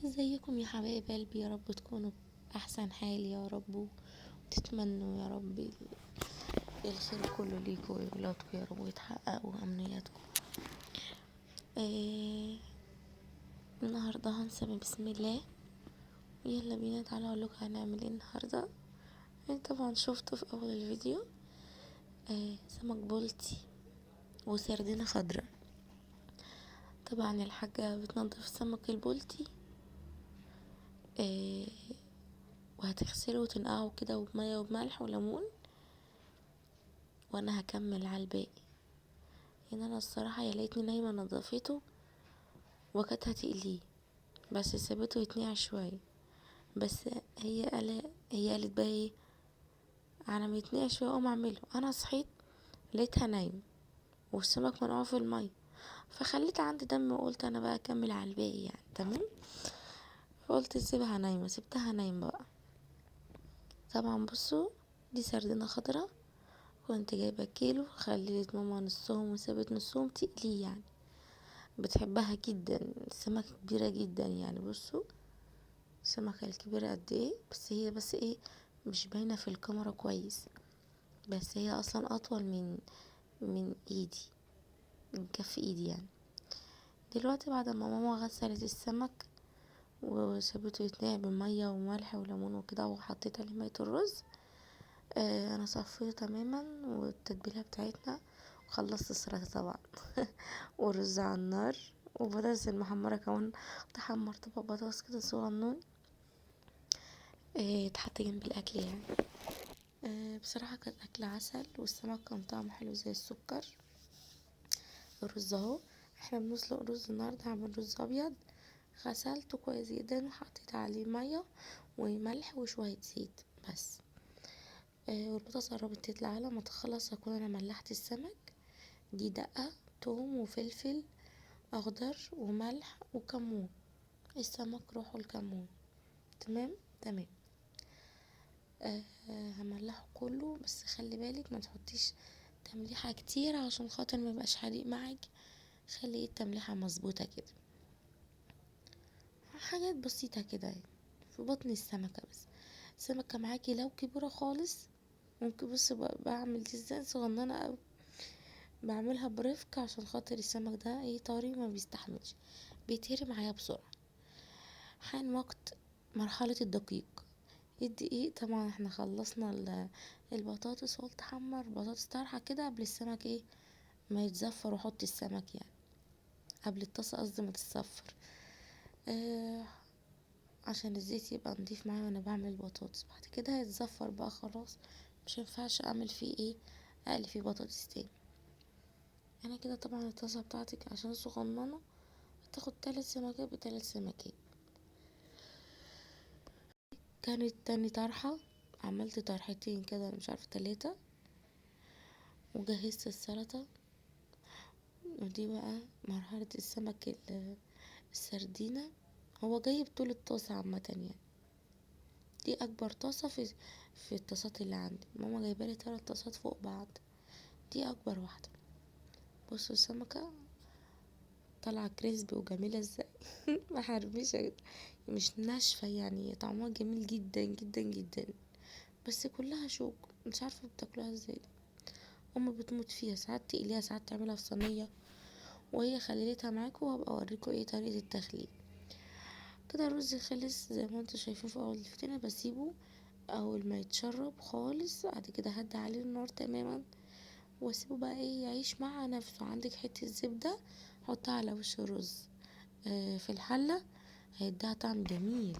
ازيكم يا حبايب قلبي؟ يا رب تكونوا بأحسن حال يا رب، وتتمنوا يا رب الخير كله ليكوا ولولادكوا يا رب، ويتحققوا امنياتكم. النهارده هنسمي بسم الله، يلا بينا تعالوا اقول لكم هنعمل ايه النهارده. طبعا شفتوا في اول الفيديو سمك بلطي وسردينة خضراء. طبعا الحاجة بتنضف السمك البلطي وهتغسله وتنقعه كده بمية وبملح وليمون، وانا هكمل على الباقي. يعني انا الصراحة يا لقيتني نايمة نضفته وكانت هتقليه، بس سابته يتنقع شوية. بس هي قالت بقى ايه، على ما يتنقع شوية اقوم اعمله. انا صحيت لقيتها نايمة والسمك منقوع في المية، فخليت عندي دم وقلت انا بقى اكمل على الباقي يعني، تمام. فقلت سيبها نايمة، سبتها نايمة بقى. طبعا بصوا دي سردينة خضراء، كنت جايبة كيلو، خليت ماما نصهم وسابت نصهم تقليه، يعني بتحبها جدا السمكة كبيرة جدا يعني. بصوا السمكة الكبيرة قد ايه، بس هي بس ايه مش باينة في الكاميرا كويس، بس هي اصلا اطول من ايدي، من كف ايدي يعني. دلوقتي بعد ما ماما غسلت السمك وسابته يتنقع بمية وملح وليمون وكده، وحطيت عليه مية الرز، انا صفيته تماما والتتبيله بتاعتنا، وخلصت السلطة طبعا والرز على النار، وبطاطس المحمره كمان تحمر طبق بطاطس كده صغنون يتحط جنب الاكل يعني. بصراحة كانت اكله عسل، والسمك كان طعمه حلو زي السكر. الرز اهو، احنا بنسلق رز النهارده، هعمل رز ابيض. غسلته كويس جدا وحطيت عليه مية وملح وشوية زيت بس. والبطاطس قربت تطلع، على ما تخلص هكون انا ملحت السمك. دي دقه توم وفلفل اخضر وملح وكمون، السمك روحه الكمون، تمام تمام. هملحه كله، بس خلي بالك ما تحطيش تمليحه كتير عشان خاطر ما يبقاش حادق معاك، خلي التمليحه مظبوطة كده، حاجات بسيطة كده يعني في بطن السمكة بس. السمكة معاكي لو كبيرة خالص ممكن، بص بعمل دي ازاي صغننه قوي، بعملها برفق عشان خاطر السمك ده ايه طري ما بيستحملش، بيتهري معايا بسرعة. حان وقت مرحلة الدقيق. الدقيق طبعا احنا خلصنا البطاطس، وقلت احمر بطاطس طرحه كده قبل السمك ايه ما يتزفر، واحط السمك يعني قبل الطاسه قصدي ما تتصفر، عشان الزيت يبقى نضيف معايا وانا بعمل البطاطس. بعد كده هيتزفر بقى خلاص، مش هينفعش اعمل فيه ايه، اقلي فيه بطاطس تاني. انا كده طبعا الطاسه بتاعتك عشان صغننه هتاخد 3 سمكات بتلات سمكات. كانت تاني طرحه، عملت طرحتين كده مش عارفه 3، وجهزت السلطة. ودي بقى مرحلة السمك السردينه، هو جاي بطول الطاسه عامة يعني، دي اكبر طاسه في الطاسات اللي عندي، ماما جايبالي 3 طاسات فوق بعض، دي اكبر واحدة. بصوا السمكة طالعه كريسبي وجميلة ازاي محرمشه مش ناشفة يعني، طعمها جميل جدا جدا جدا، بس كلها شوك مش عارفه بتاكلوها ازاي، امي بتموت فيها، ساعات تقليها ساعات تعملها في صينية، وهي خليتها معاكم وهبقى اوريكم ايه طريقه التخليل. كده الرز خلص زي ما انتم شايفين في اول الفيديو، انا بسيبه اول ما يتشرب خالص، بعد كده هدي عليه النار تماما واسيبه بقى ايه يعيش مع نفسه. عندك حتة زبدة حطها على وش الرز في الحلة، هيديها طعم جميل.